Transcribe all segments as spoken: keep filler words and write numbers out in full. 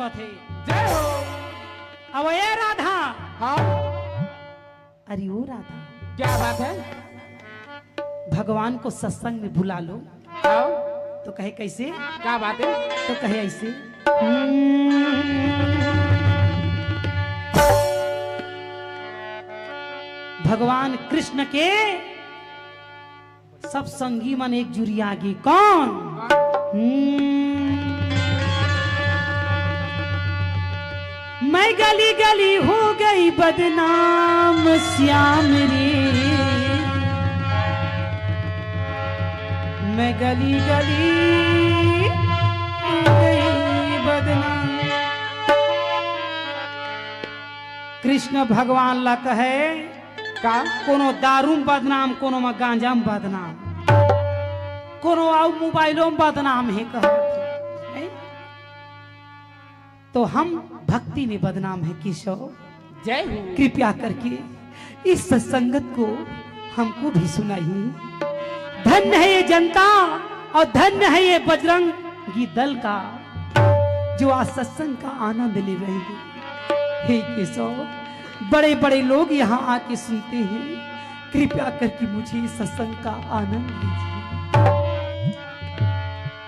कथे। जय हो। अब ए राधा। हाँ। अरे ओ राधा। क्या बात है? भगवान को सत्संग में बुला लो। हाँ। तो कहे कैसे? क्या बात है? तो कहे ऐसे। भगवान कृष्ण के सब संगी मन एक जुरिया गे। कौन? हम्म। मैं गली गली हो गई बदनाम श्याम रे। मैं गली गली हो गई बदनाम। कृष्ण भगवान ला कहे, का? कोनो दारू में बदनाम, कोनो में गांजा में बदनाम, कोनो अउ मोबाइलो में बदनाम हे कहत हे। तो हम भक्ति में बदनाम है केशव। जय हो। कृपया करके इस सत्संगत को हमको भी सुनाइए। धन्य है ये जनता और धन्य है ये बजरंगी दल का, जो आज सत्संग का आनंद ले रहे हैं। हे केशव, बड़े बड़े लोग यहाँ आके सुनते हैं, कृपया करके मुझे इस सत्संग का आनंद दीजिए।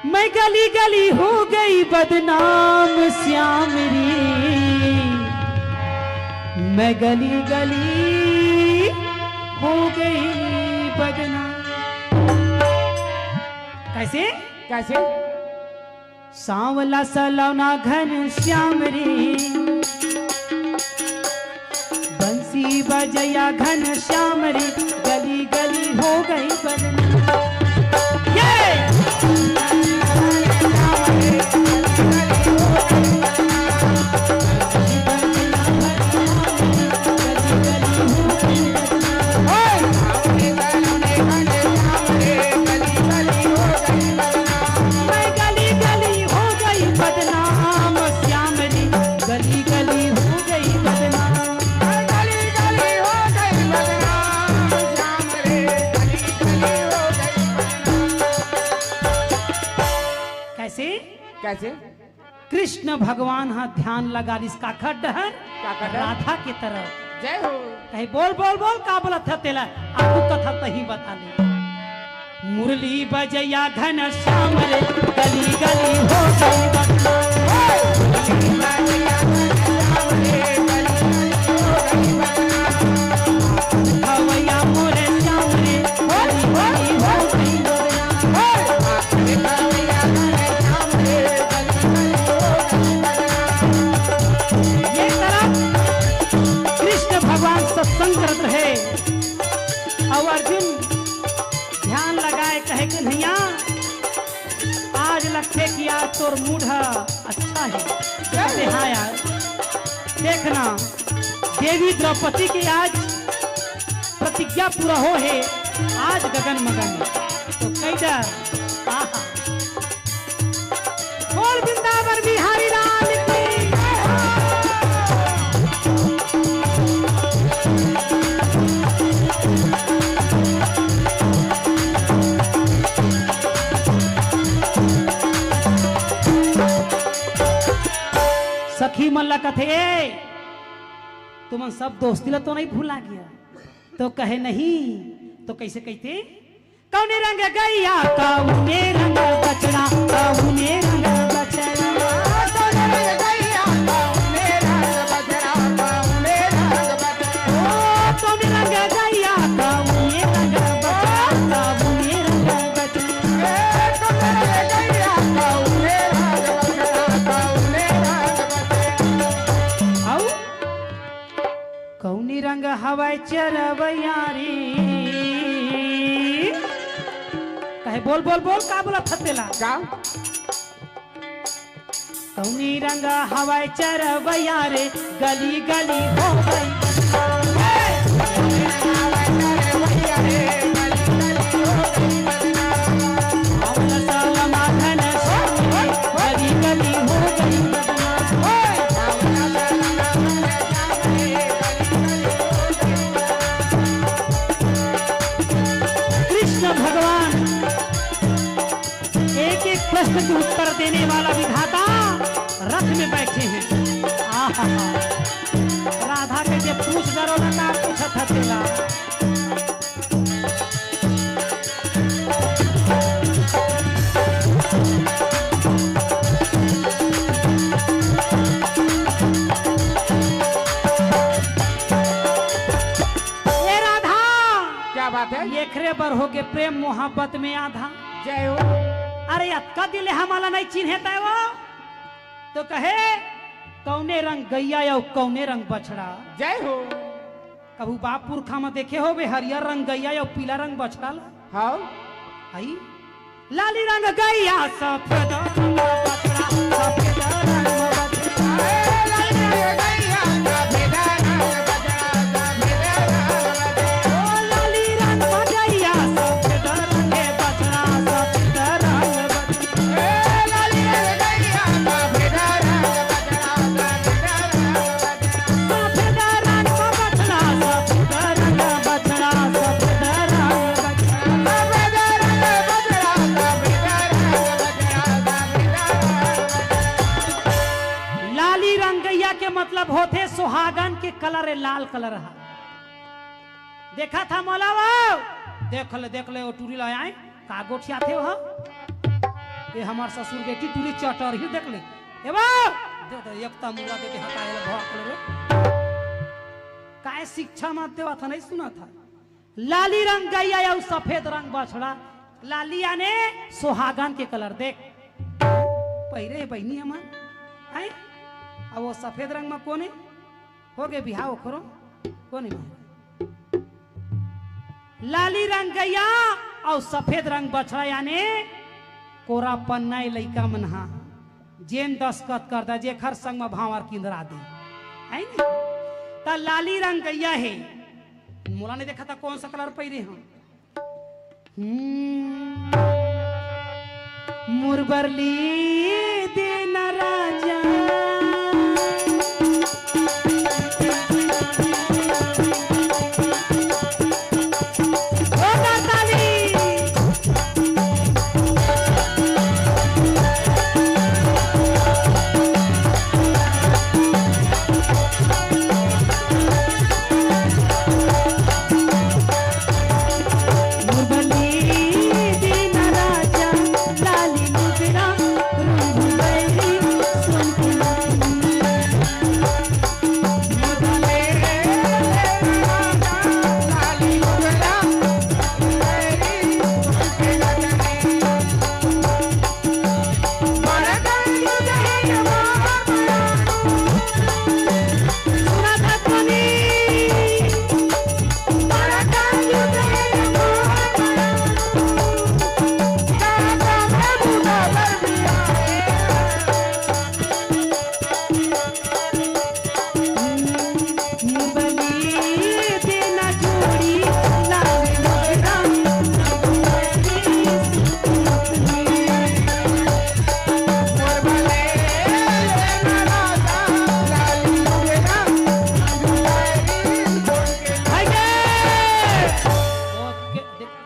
मैं गली गली हो गई बदनाम श्याम रे। मैं गली गली हो गई बदनाम। कैसे? कैसे? सांवला सलोना घन श्याम रे, बंसी बजैया घन श्याम रे, गली गली हो गई बदनाम। ये! मैं गली गली हो गई बदनाम श्याम रे, गली गली हो गई बदनाम। मैं गली गली हो गई बदनाम श्याम रे, गली गली हो गई बदनाम। कैसे? कैसे? कृष्ण भगवान हा ध्यान लगा लिस काखर डहर? काखर डहर? राधा के तरफ। जय हो। कहे, "बोल, बोल, बोल, का बोलत ह तेला?" आगू कथा तही बता ले। मुरली बजैया घन श्याम रे, गली गली हो गई बदनाम। भवैया मोरे श्याम रे, गली गली हो गई बदनाम। ये तरफ कृष्ण भगवान सत्संग करत रहे, अउ अर्जुन ध्यान लगाए कहे, "कन्हैया, आज लगथे कि आज तोर मूड ह अच्छा हे।" कहते, "हाँ यार, देखना, देवी द्रौपदी के आज प्रतिज्ञा पूरा हो हे, आज गगन मगन।" तो कई डर, आहा। बोल वृंदावन बिहारी लाल की। सखी मन ला कथे, "ए, तुमन सब दोस्ती ला तो नहीं भुला गया?" तो कहे, "नहीं।" तो कैसे कहते? कौने रंग गैया, कौने रंग बछड़ा, कौने रंग बछड़ा। कौने रंग गैया, कौने रंग बछड़ा, कौने रंग बछड़ा। ओ, कौने रंग गैया, कौने रंग बछड़ा, कौने रंग बछड़ा। ए, कौने रंग गैया, कौने रंग बछड़ा, कौने रंग बछड़ा। अउ कौनी रंग हवय चरवैया रे? कहे, "बोल, बोल, बोल, का बोलत ह तेला?" का? कौनी रंग हवय चरवैया रे, गली गली हो गई। कृष्ण भगवान एक एक प्रश्न के उत्तर देने वाला विधाता रथ में बैठे हैं। आहा, राधा के जे पूछ डरो ना का पूछत ह तेला। ए राधा, क्या बात है? एकरे बर हो के प्रेम मोहब्बत में आधा। जय हो। अरे अतका दिन ले हमला नहीं चिन्हे तय वो, तो कहे कौने रंग गैया अउ कौने रंग बछड़ा। जय हो। कभू बाप पुरखा म देखे होबे हरियर रंग गैया अउ पीला रंग बछड़ा ला? हाव। हई। लाली रंग गैया सफेद रंग बछड़ा, सफेद रंग बछड़ा। ए, लाली रंग गैया सफेद रंग बछड़ा, सफेद रंग बछड़ा। ओ लाली रंग गैया सफेद रंग बछड़ा, सफेद रंग बछड़ा। लाली रंगैया के मतलब होथे सुहागन के कलर, लाल कलर ह। देखा था मोला वो? देख ले, देख ले, वो टूरी ला आए, का गोठियाथे वो? ये हमार ससुर बेटी टूरी चटर ही देख ले। ए वो! दे दे, एक तमुला दे के हटाए ले भौंक ले रे। काय शिक्षा मत देवा था, नहीं सुना था? लाली रंग गैया अउ सफेद रंग बछड़ा। लाली आने सुहागन के कलर देख। पहिरे हे बहिनी हमन। हैं? अब वो सफेद रंग में कोने? हो गे बिहाव ओकरो? कोने में? लाली रंग गैया अउ सफेद रंग बछड़ा, याने कोरा पन्ना ए लइका मन हा, जेन दस्खत कर दा, जेखर संग म भांवर किंदरा दे, है नी? त लाली रंग गैया हे, मोला नहीं देखा था कौन सा कलर पहिरे हूँ। हम्म। मुरबरली देना राजा। ओ ताली।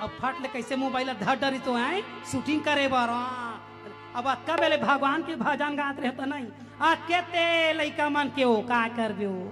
अब फट ले कैसे मोबाइल धर डरी तो है शूटिंग करे बर। अब अतका बेले भगवान के भजन गात रहता नहीं, अतके ते लइका मन के ओ का करबे ओ।